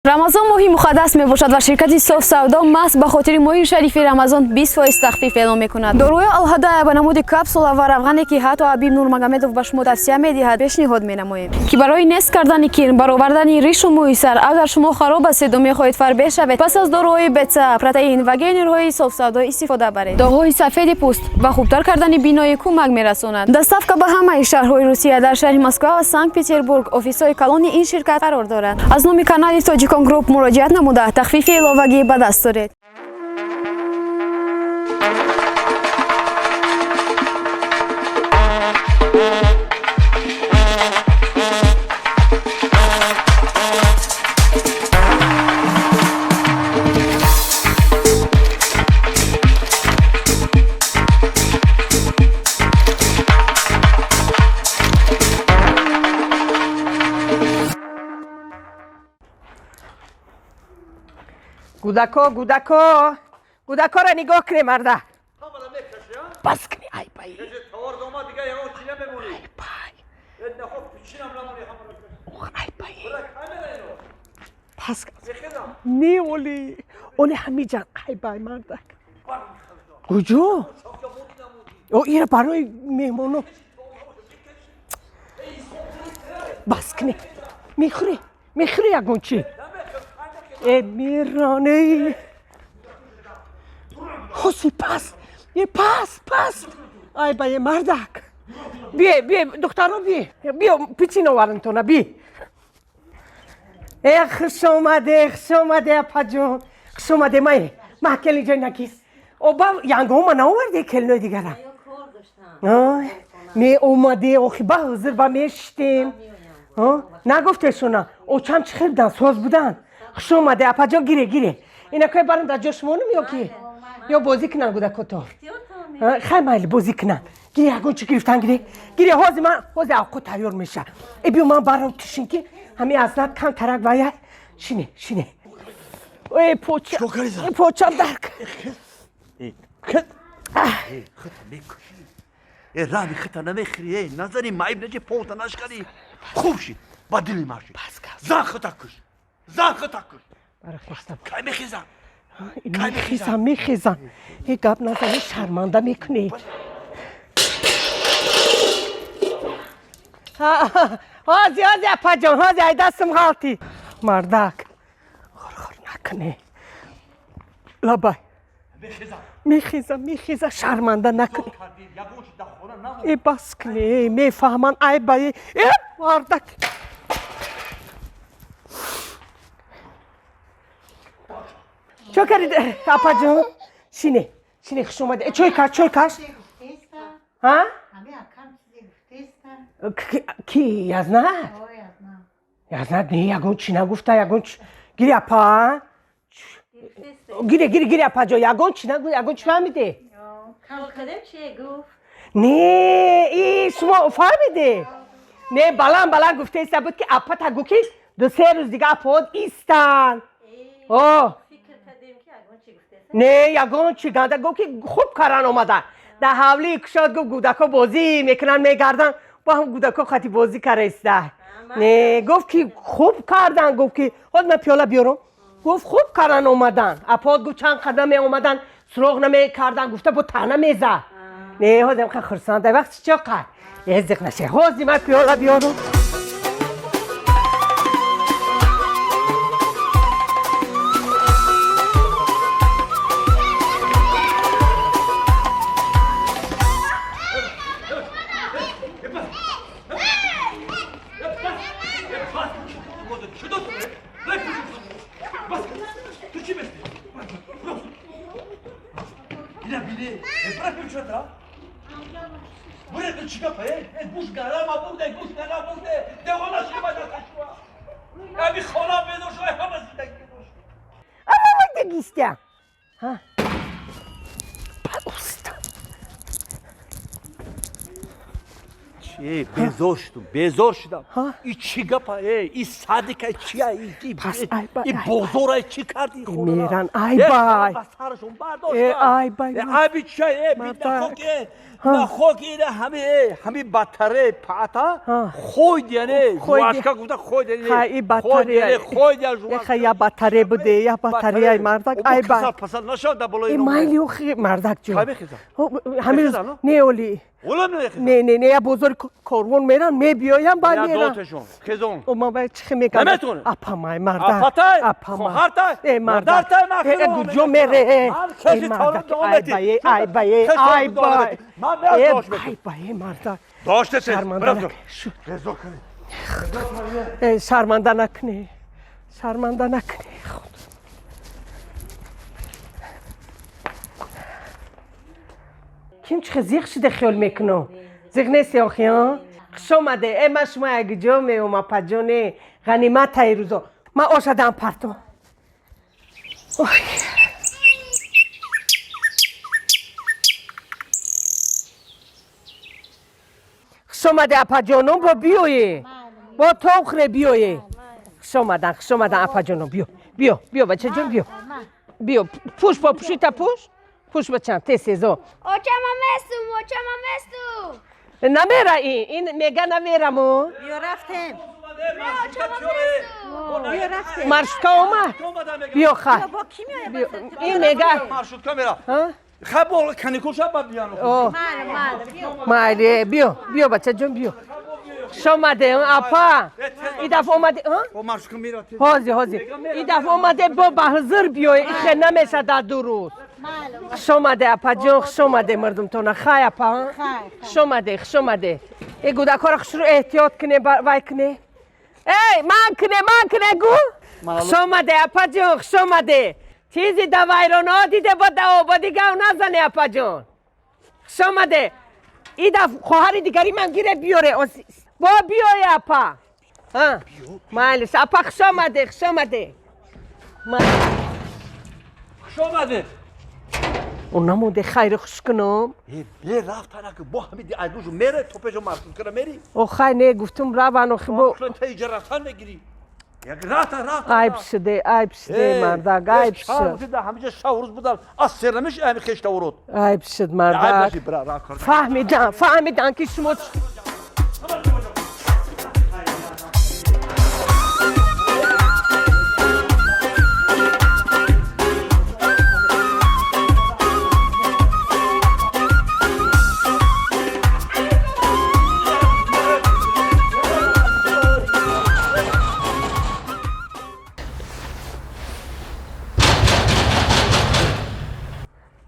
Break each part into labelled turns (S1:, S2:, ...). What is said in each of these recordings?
S1: Рамазон моҳи муқаддас мебошад ва ширкати Соф Савдо маҳз ба хотири моҳи шарифи Рамазон 20% тахфиф эълон мекунад. Доруи Алҳадая ба намуди капсула ва равғане, ки ҳатто Ҳабиб Нурмагомедов ба шумо тавсия медиҳад, пешниҳод менамоем, ки барои нест кардани кирм, баровардани ришу мӯи сар, агар шумо хароб ҳастеду мехоҳед фарбеҳ шавед, пас аз доруҳои БЦА, протеин ва гейнерҳои Соф Савдо истифода баред. Доғҳои сафеди пӯст ва хубтар кардани биноӣ кӯмак мерасонад. Доставка ба ҳамаи шаҳрҳои Русия. Дар шаҳри Москва ва Санкт Петербург офисҳои калони ин ширкат қарор дорад. Аз номи канали Тоҷикон Груп муроҷиат намуда, тахфифи иловагӣ ба даст доред.
S2: Гудако, гудако, гудакоро нигоҳ кунем, марда. Бас кунӣ, ай бай. Ай бай. Ох, ай бай. Пас не, оли. Оли ҳамиҷан, ай бай, мардак. Куҷо? О, ира барои меҳмоно. Бас кунӣ. Мехӯрӣ? Мехӯрӣ ягон чӣ? Э, мироне. Хоси пас. Е, пас, пас. Ай ба, е, мардак. Бие, бие, духтаро, бие. Биё, пичин оварантона, би. Э, хуш омаде, хуш омаде, апаҷон. Хуш омаде, май. Ма кели ҷой накис. Оба янгома наоварде келинои дигара. Ой, ме омаде, охи ба ҳозир ба мешиштем. Нагуфтешона. Очам чӣ хел будан, соз будан? Хуш омаде, апаҷон, гире, гире. Инакои барам дар ҷош монум ё ки? Ё бозӣ кунанд гудакото? Хай, майли, бозӣ кунанд. Гире, ягон чӣ гирифтан, гире. Гире, ҳозир ман, ҳозир авқот тайёр меша. Э, биё, ман барам тишин, ки ҳами азнат кам тарак вая. Шине, шине. Э, поча. Почам дарк.
S3: Э, рами хита намехӯри, э, назари маиб наҷи, пота нашкани. Хуб шид, ба дили ма шид. Зан хита куш. Зан хита куш. Кай мехезам?
S2: Мехезам, мехезам. Э, гап назани, шарманда мекунӣ. Ҳози, ҳози, апаҷон, ҳози, ай дастам ғалтӣ. Мардак. Хорхор накунӣ. Лабай. Мехезам, мехезам, шарманда накунӣ. Э, бас кунӣ, мефаҳман, ай ба, э, мардак. Чо кардид, апаҷон? Шине, шине, хуш омадед. Чой каш, чой каш. Ҳа? Ки, язнат? Язнат не, ягон чӣ нагуфта, ягон чӣ. Гири, апа. Гире, гире, гире, апаҷон, ягон чӣ нагу, ягон чӣ фаҳмиде? Не, и шумо фаҳмиде? Не, баланд баланд гуфтаиста буд, ки апа та гу, ки 2-се рӯз дига апаот истанд. О, не, ягон чӣ ганда гуфт, ки хуб каран омада. Дар ҳавлии кушод, гуфт, гудако бозӣ мекунанд, мегарданд, бо ҳам гудако хати бозӣ кардаиста. Не, гуфт, ки хуб кардан, гуфт, ки ҳоз ман пиёла биёрам. Гуфт, хуб кардан омадан. Апаот, гуфт, чанд қадам меомадан, суроғ намекардан, гуфта бо таъна мезад. Не, ҳозир ха хурсанда. Вақти чо қад? Е, зиқ наше. Ҳозир ман пиёла биёрам. Дегистя. Ҳа? Уста.
S3: Безор шудам, безор шудам. И чӣ гапа, и садика чия, и бозора чӣ кардӣ?
S2: Меран, ай бай.
S3: Сарашон бардошт.
S2: Ай бай.
S3: Айби чия, нахок ина ҳами, ҳами батарея пата хойд, яъне жувашка гуфта хойд.
S2: Ха, и батарея.
S3: Хойд я жувашка.
S2: Ха, я батарея буде, я батарея, мардак, ай бай.
S3: Пасал нашав да болои.
S2: Э, майли, охи, мардак ҷон.
S3: Хай бехезам.
S2: Ҳамин рӯз не, оли.
S3: Олам намехезам.
S2: Не, не, не, я бозори корвон мерам, мебиёям, ба мерам.
S3: Доташон. Хезон.
S2: О, ман бай чӣ мекардам?
S3: Наметонам.
S2: Апамай, мардак.
S3: Апатай?
S2: Апамай.
S3: Хоҳартай?
S2: Э, мардак.
S3: Модартай, ман
S2: Э, куҷо мере?
S3: Каси
S2: Э, мардак,
S3: таолам
S2: ай бай, ай бай, ай бай.
S3: Ман
S2: Э,
S3: дошт
S2: ай бай, мардак.
S3: Доште.
S2: Шарманда накунӣ. Э, шарманда накунӣ. Шарманда накунӣ. Худо. Ким чӣ зиқ шида хиёл мекунам? Зиқ нести охи, а? Хуш омаде. Э, ман шумо якҷо меом, апаҷоне. Ғанимат таи рӯзо. Ман ошадам парто. Ой. Хуш омаде, апаҷоном, бо биёе. Бо тохре биёе. Хуш омадан, хуш омадан, апаҷоном, биё. Биё, биё, бачаҷон, биё. Биё, пӯш, бо пӯшита пӯш. Пӯш, бачам, тез сезо.
S4: Очама местум, очама местум.
S2: Намера ин, ин мега намераму.
S5: Биё рафтем.
S4: Очама местум.
S5: Биё рафтем.
S2: Маршрутка омад. Биё хай.
S5: Бо ки меоя?
S2: Ин мега.
S3: Маршрутка мера.
S2: Ҳа?
S3: Хай бо каникул шаб ба биён.
S2: О,
S5: Мара, мара, биё.
S2: майли, биё, биё, бачаҷон, биё. Хуш омаде, апа. И дафъа омаде, ҳа?
S3: Бо маршрутка мера.
S2: Ҳозир, ҳозир. И дафъа омаде, бо ба ҳузур биёе. Ихе намеша дар 2 рӯз. Хуш омаде, апаҷон, хуш омаде, мардумтона. Хай, апа, ҳа?
S5: Хай.
S2: Хуш омаде, хуш омаде. Э, гудакҳоро хушрӯ эҳтиёт куне, вай куне. Эй, ман куне, ман куне гу. Хуш омаде, апаҷон, хуш омаде. Чизи да вайронаҳо диде, бо да ободӣ гав назане, апаҷон. Хуш омаде. И даф хоҳари дигари ман гире биёре. Бо биёе, апа. Ҳа? Майлиш, апа, хуш омаде, хуш омаде.
S3: Хуш омаде.
S2: О, намонде хайри хуш кунам.
S3: Э, бе рафтана ки бо ҳами айдушу мере, то пешо маршрутка мери.
S2: О, хай, не, гуфтум раван, охи бо.
S3: Та иҷа рафтан мегири. Як рафта, рафта.
S2: Айб шуде, айб шуде, мардак, айб шуд.
S3: Да ҳамиҷа шав рӯз будан. Аз сер намеш ҳами хешта урод.
S2: Айб шуд,
S3: Айб
S2: мардак.
S3: наши, бра, рафт.
S2: Фаҳмидам, фаҳмидам ки шумо.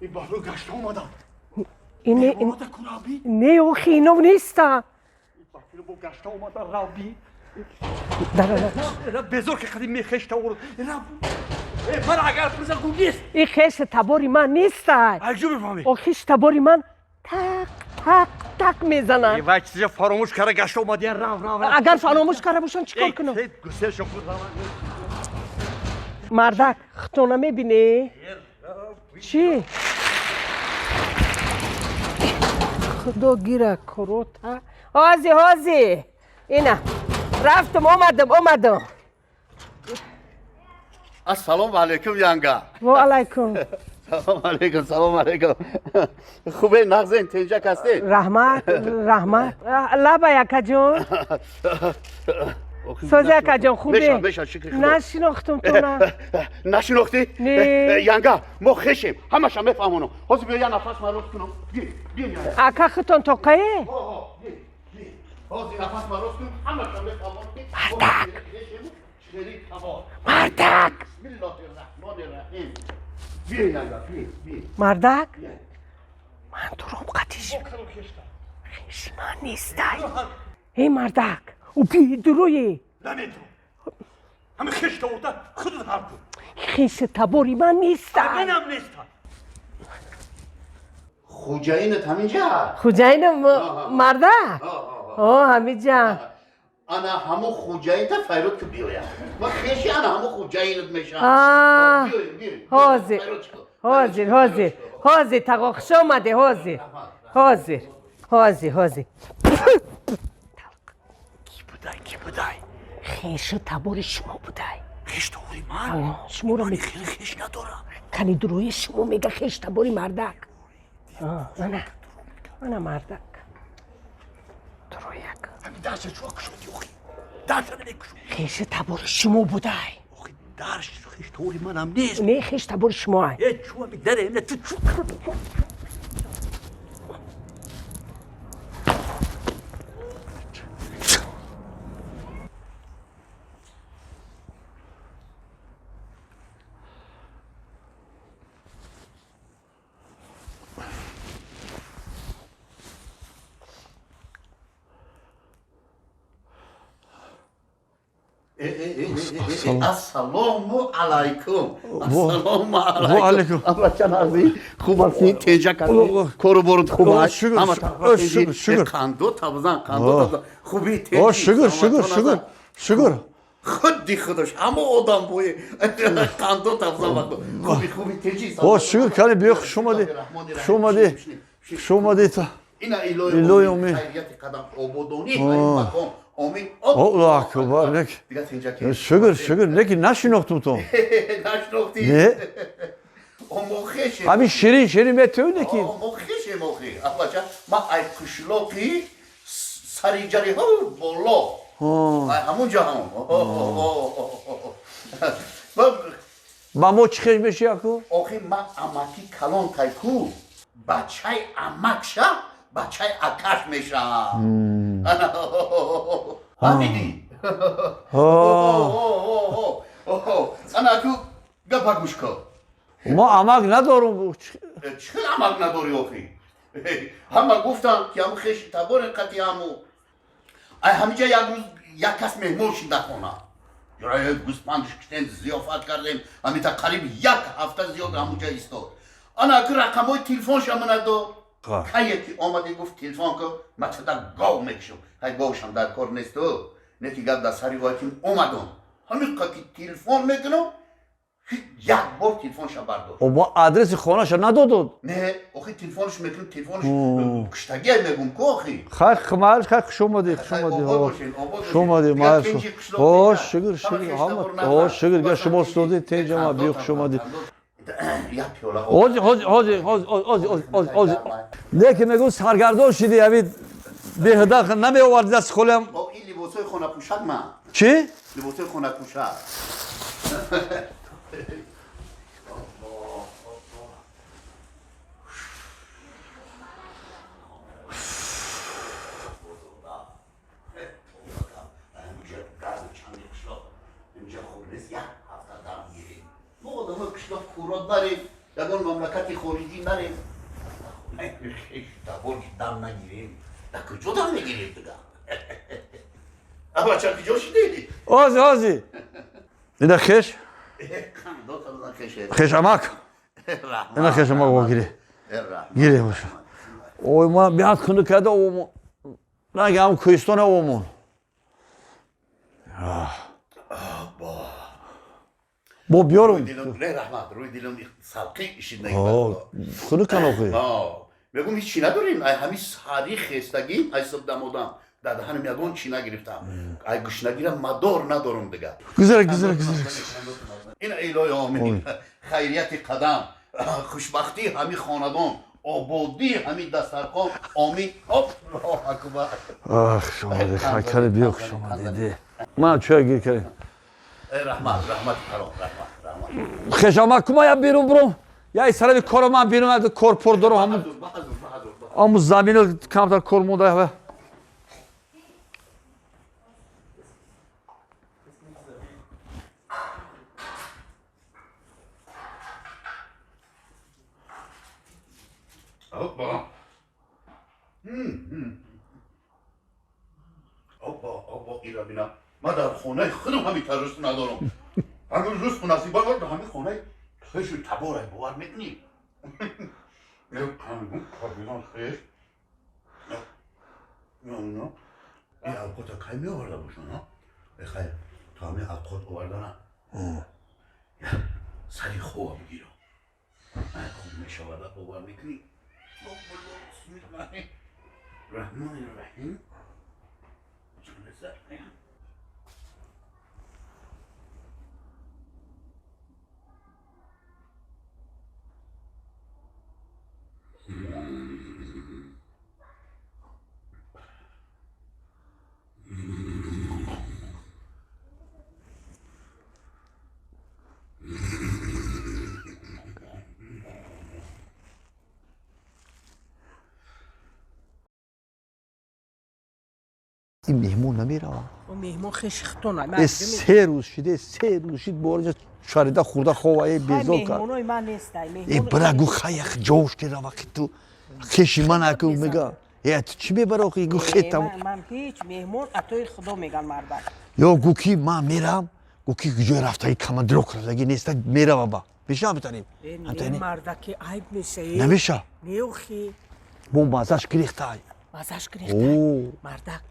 S3: Ин баҳло гашта омадан.
S2: Ин
S3: Омада кураби.
S2: Не, охи, ино неста.
S3: Бо гашта омада раби.
S2: Дар
S3: Ра безор ки қадим мехешта урод. Ра. Э, ман агар пурса гу нест.
S2: И хеш табори ман нестай.
S3: Айҷу бифаҳмӣ.
S2: О, хеш табори ман тақ тақ тақ мезанад.
S3: Э, вай чиза фаромӯш карда гашта омадия, рав, рав, рав.
S2: Агар фаромӯш карда бошам, чӣ кор кунам?
S3: Гусел шо худ.
S2: Мардак, хутона мебинӣ? Чӣ? Худо гира курота. Ҳози, ҳози. Ина. Рафтам, омадам, омадам.
S6: Ассалому алайкум, янга.
S2: Ва алайкум.
S6: Салом алайкум, салом алайкум. Хубе, нағзен, тинҷак ҳастед?
S2: Раҳмат, раҳмат. Лаба, якаҷон. Сози, акаҷон, хубе?
S6: Меша, меша, шукри Худо.
S2: Нашинохтум туна.
S6: Нашинохтӣ?
S2: Не.
S6: Янга, мо хешем, ҳамаша мефаҳмонам. Ҳозир биё, як нафас ман рост кунам. Би, би, янга.
S2: Ака, хутон тоқае?
S6: Ҳо, би, би. Ҳозир нафас ман рост кунам, ҳамаша мефаҳмонам.
S2: Мардак. Мардак.
S6: Бисмиллоҳи раҳмони раҳим. Би, янга, би, би.
S2: Мардак? Ман дуром қатиш. Хеш ман нестай. Эй, мардак, ӯ би дуруе.
S3: Наметавон. Ҳами хешта урда худат ҳал кун.
S2: Хеши табори ман нестай.
S3: Манам нестам.
S6: Хуҷаинат ҳаминҷа?
S2: Хуҷаинам, мардак? О, ҳамиҷа.
S6: Ана ҳамо хуҷаинта файрод ки биёям. Ман хеши ана ҳамо хуҷаинат мешам.
S2: Аа.
S6: Биёем, биёем.
S2: Ҳозир.
S6: Файрод чӣ кор?
S2: Ҳозир, ҳозир. Ҳозир, тағо, хуш омаде, ҳозир. Ҳозир. Ҳозир, ҳозир.
S3: будай, ки будай?
S2: Хеши табори шумо будай.
S3: Хеш табори ман?
S2: Шуморо
S3: ман хеле хеш надорам.
S2: Кани дуруи шумо мега хеш табори мардак. Ана. Ана мардак. Дуруяк.
S3: Ҳамин дарша чӯ кушоди охи. Дарша намекушоди.
S2: Хеши табори шумо будай.
S3: Охи дарш хеш табори манам нест.
S2: Не хеш табори шумо ай.
S3: Э чӯ ҳамин даре не ту чӯ.
S6: Ассалому алайкум. Ассалому алайкум. Абачан ази, хуб ҳастӣ? Тенҷа кардӣ? Кору борут хуб аст?
S3: Шукр, шукр, шукр.
S6: Қандо табзан, қандо табзан. Хуби тенҷи.
S3: Шукр, шукр, шукр, шукр.
S6: Худи худаш, ҳама одам бое. Қандо табзан вақт. Хуби, хуби тенҷи.
S3: Шукр, кани биё, хуш омадӣ. Хуш омадӣ. Хуш омадӣ.
S6: Ина илоҳи омин. Хайрияти қадам ободонӣ ин макон. Омин.
S3: Аллоҳ акбар. Нек. Шукр, шукр, неки нашинохтум то.
S6: Нашинохтӣ?
S3: Не.
S6: Омохеше.
S3: Ҳамин ширин, ширин метӯ неки.
S6: Омохеше мохи. Абача, ма ай қишлоқи сариҷариҳо боло. Ай ҳамун ҷаҳон.
S3: Ба мо чӣ хеш меши аку?
S6: Охи ма амаки калон тайку. Бачаи амакша бачаи акаш мешавам. Ҳамидӣ? Ана аку гапа гӯш кун.
S3: Мо амак надорум.
S6: Чӣ амак надорӣ охи? Ҳама гуфтанд ки ҳаму хеши табори қати ҳаму. Ай ҳамиҷа як рӯз як кас меҳмон шида хона. Гӯспанд шикштем, зиёфат кардем. Ҳамита қариб як ҳафта зиёд ҳамуҷа истод. Ана аку рақамҳои телефонша мана дод. Кае ки омадӣ гуфт телефон кун, ман чада гов мекушам. Ҳай говшам дар кор несту. Не ки гап дар сари вай ки омадам. Ҳамиқа ки телефон мекунам, як бор телефонша бардошт.
S3: Мо адреси хонаша надодод?
S6: Не, охи телефонш мекунам, телефонш куштагия мегум ку охи.
S3: Хай хмал, хай хуш омадӣ, хуш омадӣ. Хуш омадӣ, майр. О, шукр, шукр, ҳама. О, шукр, га шумо созӣ, тенҷама биё хуш омадӣ. Ҳози, ҳози, ҳози, ҳози, ҳози, ҳози, ҳози. Не ки мегӯ саргардон шидӣ, ҳамин беҳуда намеовардӣ дасти холиам.
S6: Ин либосҳои хонапӯшак ман.
S3: Чӣ?
S6: Либосҳои хонапӯшак. Ягон мамлакати хориҷӣ нарем, табор дам нагирем, дар куҷо дам мегирем дига? Абача куҷо шидед?
S3: Ози, ози. Ина хеш? Хеш амак. Ина хеш амак во гире. Гире боша. Ой, ма биад хунук карда омон. Нагам кӯҳистон омон. Бо биёрум.
S6: Раҳмат, рӯи дилам салқи ишид.
S3: Хунукан охи.
S6: Мегум ҳеҷ чӣ надорем, ай ҳами сари хестагӣ, ай суб дамодам. Дар даҳанам ягон чӣ нагирифтам. Ай гушнагира мадор надорум дига.
S3: Гузара, гузара, гузара.
S6: Ина илоҳи омин. Хайрияти қадам, хушбахтии ҳами хонадон, ободии ҳами дастархон. Омин. Аллоҳ акбар.
S3: Ах, хуш омадӣ, хакали биё, хуш омадӣ. Ман чой гир кардем.
S6: Раҳмат, раҳмат калон, раҳмат, раҳмат.
S3: Хешамак кума я берун бурум. Я исарави коро ман берун аз кор пур дорум ҳамун. Ҳамун замино камтар кор монда.
S6: Опа. Опа, опа, ира бина. Ман дар хонаи худам ҳамин таррус надорам. Ҳамин рӯз насиба дар ҳамин хонаи хешу таборай бовар мекунӣ? Хеш. Ин авқота кай меоварда бошам, хай, то ҳамин авқот овардана сари хова бигирам. Хуб мешавада, бовар мекунӣ? Раҳмони раҳим.
S3: Ин меҳмон намеравад.
S2: Меҳмон хешихтона.
S3: Э, 3 рӯз шиде, 3 рӯз шид, борҷа шарида хӯрда хова, э, безор кард.
S2: Меҳмонои ман нестай.
S3: Э, бира, гу хая ҷош ки рава, ки ту хеши ман аку мега. Э, ту чӣ мебара охи, гу хетам.
S2: Ман ҳеҷ, меҳмон атои худо меган, мардак.
S3: Ё гу ки ман мерам, гу ки ҷои рафтаги командировка рафтаги неста, мерава ба. Меша битанем.
S2: Э, мардаки, айб меша.
S3: Намеша.
S2: Неохи.
S3: Бо мазаш гирехтай.
S2: Мазаш гирехтай. Мардак,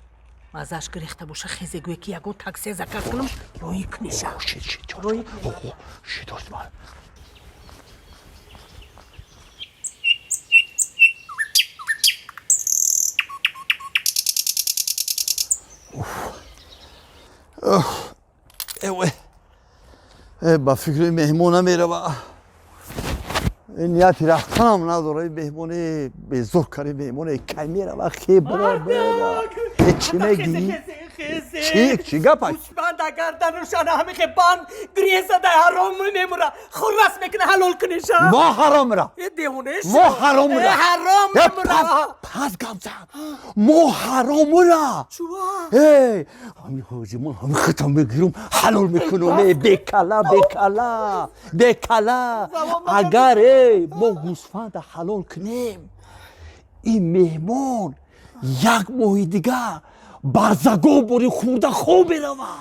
S2: мазаш гирехта боша, хезе, гӯе ки ягон таксия заказ кунам, роӣ книша.
S3: Шид, шид, шид, ман. Э, ба фикри меҳмон намерава. Нияти рафтанам надора. Меҳмоне безор карди, меҳмоне кай мерава? Хе, бира, бира, чӣ мегӣ? Чӣ, чӣ гапа?
S2: Гӯсфанда гарданушана ҳамихе банд гирезада, ҳаром мемура, хуррас мекуна, ҳалол куниша.
S3: Мо ҳаромра.
S2: Девоне.
S3: Мо ҳаромра.
S2: Ҳаром мемура.
S3: Пас гап зад, мо ҳаромура.
S2: Чува?
S3: Эй, ҳами ҳоҷи ман ҳами хитам мегирам, ҳалол мекунам. Э, бекала, бекала, бекала. Агар, эй, мо гӯсфанда ҳалол кунем, ин меҳмон як моҳи дигар барзагов бори хӯрда хоб меравад.